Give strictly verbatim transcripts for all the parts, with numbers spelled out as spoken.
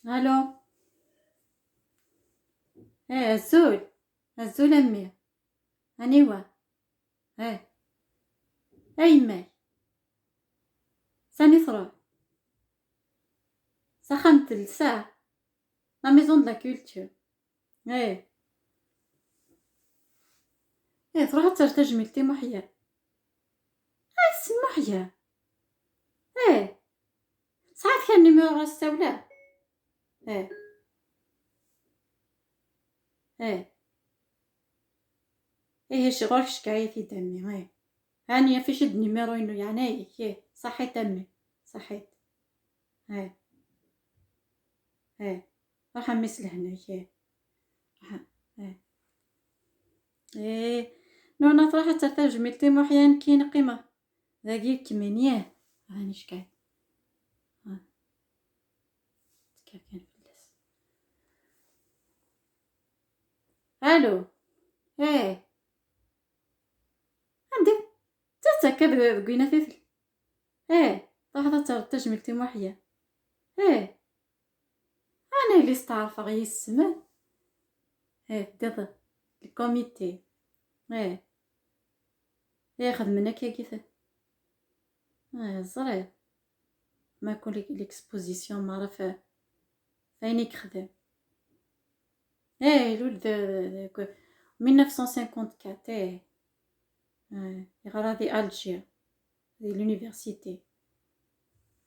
Allô. Eh, azul. Azul a mmi. Aniwa? Eh. A yemma-k. Sani truḥ? S axxam n telsa. La maison de la culture. Eh. Eh, truḥ ad terr tajmilt i Muḥya. Eh, tessen Muḥya. Eh. Sɛiɣ kra n numéro ara s-sawleɣ? Eh. Eh. Ihi ɣur-k cekkaɛit-id a mmi, eh. Hani affiche-d numéro-inu, yeɛni-k, eh. Ṣaḥit a mmi. Ṣaḥit. Eh. Eh. Ruḥ a mmi s lehna-k, eh. Ruḥ a-, eh. Eh. Nuna truḥ ad terr tajmilt i Muḥya, nekkin qqimeɣ. Dagi kemmini, yah. Hani cekkaɛit. Ha. Tekker kan fell-as. Allô. Eh. Anda? Tettak deg, deg winat i tella. Eh. Truḥeḍ ad terreḍ tajmilt i Muḥya. Eh. Ana yelli steɛṛfeɣ yis-m. Eh, teddiḍ le comité. Eh. Eh, xedmen akkagi ta-, eh, ẓriɣ. Ma kul l'exposition, ma ara f-, f ayen i yexdem. Eh, ilul de, de, de, mille neuf cent cinquante-quatre, eh. Eh, yeɣra di Alger, di l'université.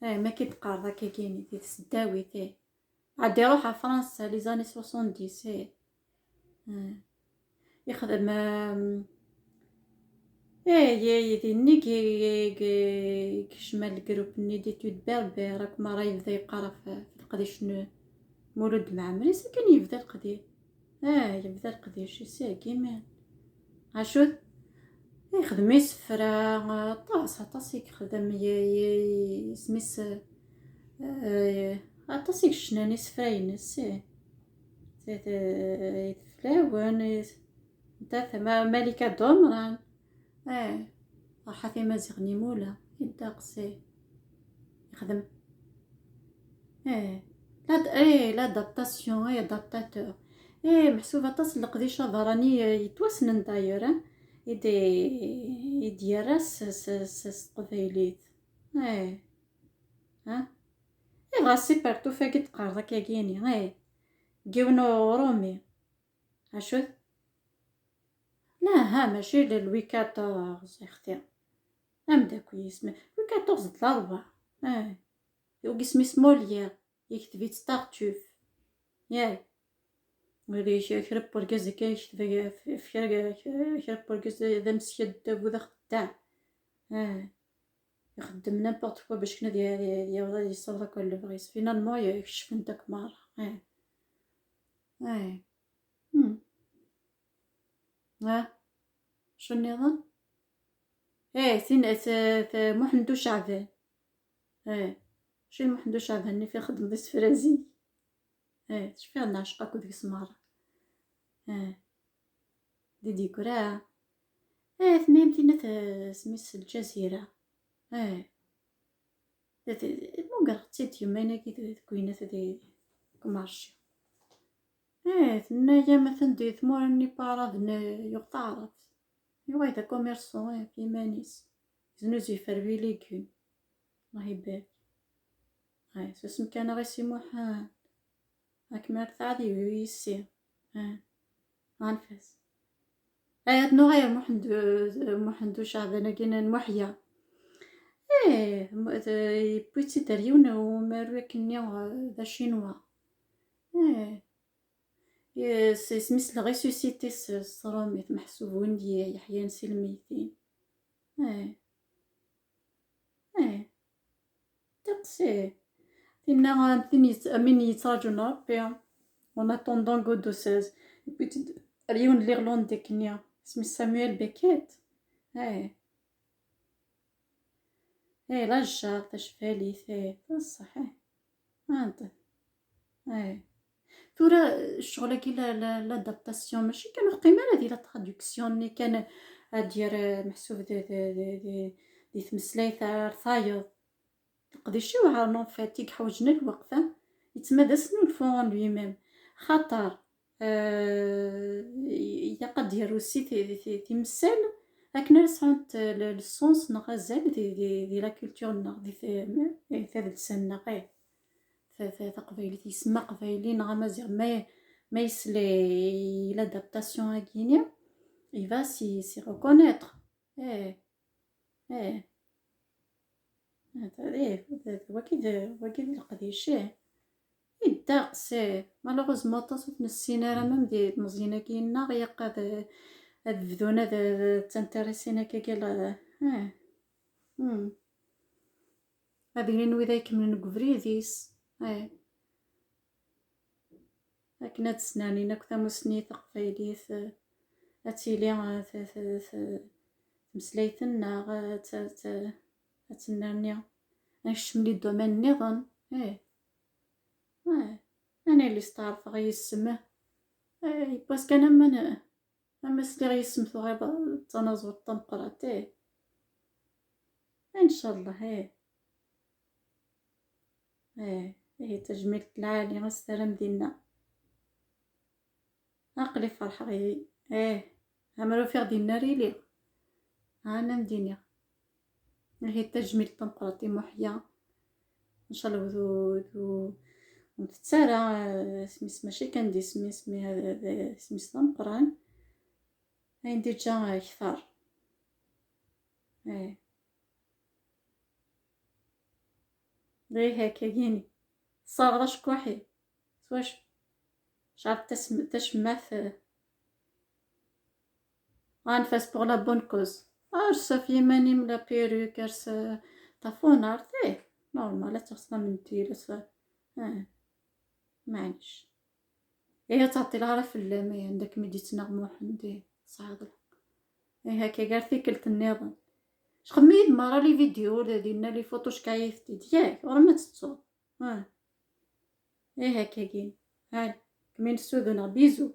Eh, ma ki d-qqareḍ akkagini, di tesdawit, eh. Ɛad iruḥ ɣer Fransa, les années soixante-dix, eh. Eh. Yexdem, eh, eh, ye-, ye-, dinni ge-, ge-, ge-, yekcem ar lgrup-nni d'études berbères, akk mi ara yebda yeqqar ɣef, ɣef leqdic n Mulud Mɛemmri, sakin yebda leqdic. Ah, yebda leqdic-is agi, man. Acu? Ixdem isefra, aṭas, aṭas i yexdem, ye-, ye-, isem-is, eh, aṭas i yecnan isefra-ines, eh. T-, t-, Teflawen, is-, nta tama-, Malika Dumran. Eh, Ferḥat Imaziɣen Imula, iddeqs, eh. Yexdem. Eh, l'ad-, eh, l'adaptation, eh, adaptateur. Eh, meḥsub aṭas n leqdic abeṛṛani, eh, yettwassnen d'ailleurs, eh, i d-, i d-yerra s, s, s, s teqbaylit. Eh. Ha? Eh, dɣa si partout fagi d-qqareḍ akkagini, eh. Yiwen uṛumi. Acu-t? La, ha, mačči d Louis quatorze, ixti. Ameddakel yisem Louis quatorze d Lalwa. Eh. Ugisem-is Molière, yekteb-itt Tartuffe. Yak. Wali k-, kra n urgaz akka yekteb f-, f-, kra, kra n urgaz d ameskaddabu d axeddaɛ. Eh. Ixeddem n'importe quoi bac kan ad y-, ad y-, ad yaweḍ ad yessaweḍ akk ar lebɣi-s. Finalement, y-, kecfen-t akk merra. Eh. Eh. Hmm. Ah. Acu nniḍen? Eh, tin, t-, t-, Muḥend Uceɛban. Eh. Mačči d Muḥend Uceɛban-nni fi xeddmeḍ isefra zik. Eh, cfiɣ neɛceq akk deg-s merra. Eh. Di Digura. Eh, tenna-yam tinna t-, isem-is Lǧazira. Eh. Mugreɣ-tt-id yemma-agi deg winat di, deg umarci. Eh, tenna-yam atan di tmura n Iparaden, eh, yuɣ taɛrabt. Yuɣal d akummerçant, eh, ɣef yiman-is. Yeznuzu iferwi légumes. Allah ibarek. Eh, susem kan a ɣ-isi Muḥend. Akken ma tesɛiḍ yessi. Ah. Anef-as. Ay, ad nuɣal ɣer Muḥend, Muḥend Uceɛban-agi n Muḥya. Eh, mu-, d-, yewwi-tt-id ar yiwen umaru akkenni, eh, d acinwa. Eh. Yes, isem-is le ressuscité s, s tṛumit, meḥsub win d-yeḥyan si lmeytin. Eh. Eh. Ddeqs, eh. Tinna am tin yett-, am win yettraǧun Ṛebbi. En attendant Godot seize. Yewwi-tt-id ar yiwen n l'Irlandais-nni. Isem-is Samuel Beckett. Eh. Eh, la jjar, tacfalit, eh. D ṣṣeḥ, eh. Anta? Eh. Tura, ccɣel-agi, la, la, l'adaptation, mačči kan ur teqqim ara di la traduction-nni kan ad d-yerr, eh, meḥsub di, di, di, di, di tmeslayt ar tayeḍ. Leqdic iweɛren, en fait, i yeḥwaǧen lweqt, eh, Yettmad asnulfu en lui-même. Xaṭer, euh, ilaq ad d-yerr aussi ti-, ti-, timsal akken ara sɛunt le, le sens neɣ azal di, di, di la culture-nneɣ, di t-, eh, tadelsant-nneɣ, eh. Ta-, ta-, taqbaylit, yisem aqbayli neɣ amaziɣ, ma, ma yesla i l'adaptation-agi-ni, il va s'y, s'y reconnaître. Eh, eh. Eh, wagi d, wagi d leqdic, eh. Iddeɣ, c'est, malheureusement, aṭas ur t-nessin ara, même di tmeẓyin-agi-nneɣ, ilaq ad, ad bdun ad, ad ttintirisin akka, eh. Hmm. Ad ilin wid ay ikemmlen deg ubrid-is, eh. Akken ad snernin akk tamussni taqbaylit, eh, ad tili, eh, t-, t-, t-, tmeslayt-nneɣ, eh, ad t-, ad t-, ad tennerni. Ad nekcem di domaine nniḍen, eh. Eh, ad nili steɛṛfeɣ yis-m. Eh, yiwwas kan am, am sliɣ yis-m tuɣaleḍ d tanaẓurt tameqqrant, eh. Incallah, eh. Eh, eh, tajmilt lɛali, asaram dinna. Aql-i ferḥeɣ, eh, eh. Amer ufiɣ dinna ara iliɣ. Ha, ana m-d-iniɣ. Ihi tajmilt tameqqrant i Muḥya. Ncallah ur, ur, ur ntettu ara, eh, isem-is mačči kan d isem-is, mi, eh, eh, isem-is d ameqqran. Ayen d-iǧǧa, eh, kter. Eh. Ih, akka gini. Tesserɣeḍ acekkuḥ-i. S wacu? Cɛel tasm-, tacemmaɛt, eh, anef-as pour la bonne cause. Ers ɣef yiman-im la perruque, ers, eh, tafunart, eh, normal, ad teɣseḍ amentil, ers, eh, maɛlic. Ih, ur ttɛeṭṭileɣ ara fell-am, ih, anda kem-id-ittnaɣ Muḥend, ih, tesɛiḍ lḥeqq. Ih, akka gar tikkelt nniḍen. Cxem-iyi-d merra les vidéos, ur d dinna les photos ckayeɣ-it-id, yak, ɣur-m ad tettuḍ. Ah. Ih, akka gin. Hal, kemmi nessuduneɣ, bisous.